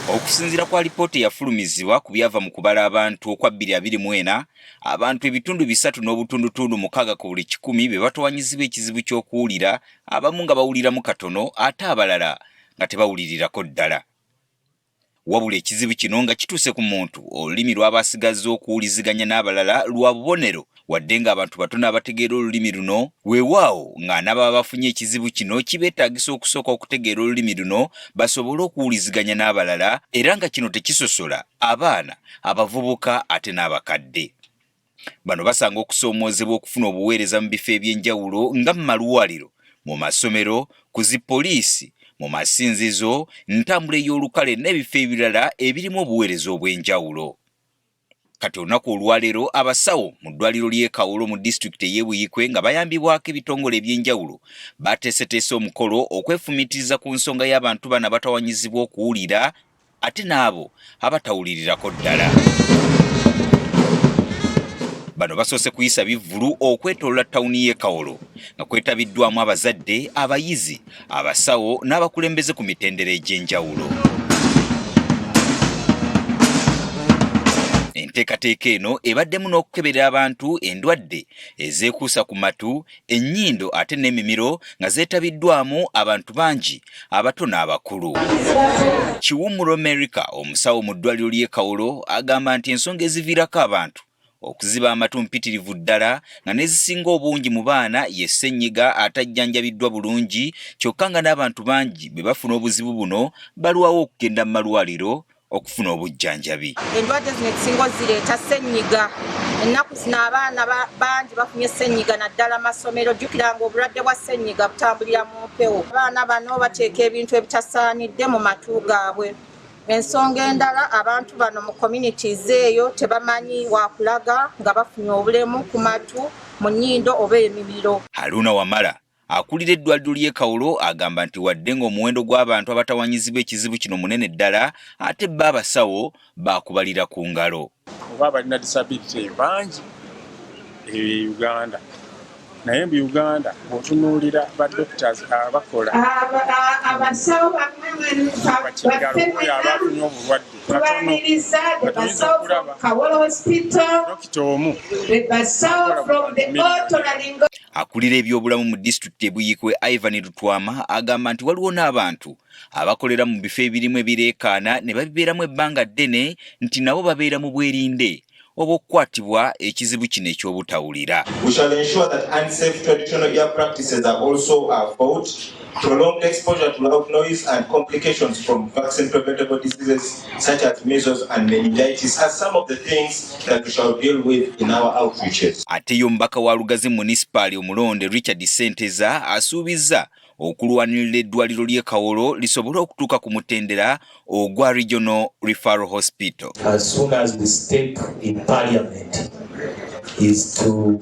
Okusinziira ku alipoota eyafulumizibwa ku byava mu kubala abantu okwa 2024, abantu ebitundu 3.6 ku buli 100 be batawanyizibwa ekizibu ky'okuwulira, abamu nga bawuliramu katono ate abalala nga tebawulirirako ddala. Wabula ekizibu kino nga kituuse ku muntu, olulimi lw'aba asigazza okuwuliziganya n'abalala lwa bubonero, wadde ng'abantu batono abategeera olulimi luno. Weewaawo nga n'ababa bafunye ekizibu kino kibeetaagisa okusooka okutegeera olulimi luno basobole okuwuliziganya n'abalala, era nga kino tekisosola abaana, abavubuka ate n'abakadde. Bano basanga okusoomoozebwa okufuna obuweereza mu bifo eby'enjawulo nga mu malwaliro, mu masomero, ku zi poliisi, mu masinzizo, ntambula ey'olukale n'ebifo ebirala ebirimu obuweereza obw'enjawulo. Kati olunaku olwaleero abasawo mu ddwaliro ly'e Kawolo mu disitulikiti ey'e Buikwe nga bayambibwako ebitongole eby'enjawulo bateeseteese omukolo okwefumiitiriza ku nsonga y'abantu bano abatawanyizibwa okuwulira ate n'abo abatawulirirako ddala. Bano basoose kuyisa bivvulu okwetoolola tawuni y'e Kawolo nga kwetabiddwamu abazadde, abayizi, abasawo n'abakulembeze ku mitendera egy'enjawulo. Enteekateeka eno ebaddemu n'okukebera abantu endwadde ezeekuusa ku matu, ennyindo ate n'emimiro nga zeetabiddwamu abantu bangi abato n'abakulu. Kiwummulo America, omusawo mu ddwaliro ly'e Kawolo, agamba nti ensonga eziviirako abantu okuziba amatu mpitirivu ddala nga n'ezisinga obungi mu baana ye ssennyiga atajjanjabiddwa bulungi, kyokka nga n'abantu bangi bwe bafuna obuzibu buno balwawo okugenda mu malwaliro okufuna obujjanjabi. Endwadde zino ezisinga ozireeta ssennyiga. Ennaku zino abaana bangi bafunye ssennyiga naddala masomero. Jjukira nga obulwadde bwa ssennyiga butambulira mu mpewo. Abaana bano bateeka ebintu ebitasaanidde mu matu gaabwe. Ensonga endala, abantu bano mu communities eyo tebamanyi wakulaga nga bafunye obulemu ku matu, mu nnyindo oba emimiro. Haruna Wamala akulira eddwaliro ly'e Kawolo agamba nti wadde ng'omuwendo gw'abantu abatawanyizibwa ekizibu kino munene ddala, ate bo abasawo baakubalira ku ngalo. Oba abalina disability eyo bangi e Uganda, naye mu Uganda bw'otunuulira ba doctors abakola abasawo bakigalo oyo abafunye obulwadde batono, tuyinza okulaba dokita omu. Akulira ebyobulamu mu disitulikiti e Buikwe, Ivan Lutwama, agamba nti waliwo n'abantu abakolera mu bifo ebirimu ebireekaana ne babibeeramu ebbanga ddene nti nabo babeera mu bwerinde obw'okukwatibwa ekizibu kino eky'obutawulira. We shall ensure that unsafe traditional ear practices are also fought. Prolonged exposure to loud noise and complications from vaccine preventable diseases such as measles and meningitis are some of the things that we shall deal with in our outreaches. Ate ye omubaka wa Lugazi Munisipaali omulonde Richard Ssenteza asuubizza okulwanirira eddwaliro ly'e Kawolo lisobole okutuuka ku mutendera ogwa Regional Referral Hospital. As soon as we step in parliament is to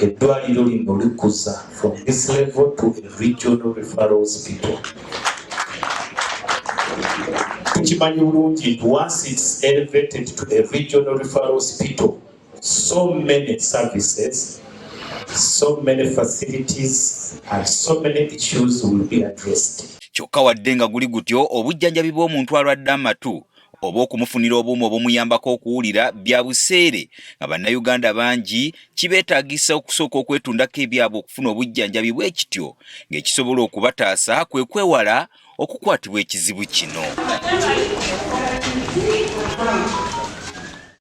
eddwaliro lino likuza from this level to a regional referral hospital. Tukimanyi bulungi nti once it's elevated to a regional referral hospital, so many services, so many facilities and so many issues will be addressed. Kyokka wadde nga guli gutyo, obujjanjabi bw'omuntu alwadde amatu oba okumufunira obuuma obumuyambako okuwulira bya buseere, nga Bannayuganda bangi kibeetaagisa okusooka okwetundako ebyabwe okufuna obujjanjabi bwe kityo, ng'ekisobola okubataasa kwe kwewala okukwatibwa ekizibu kino.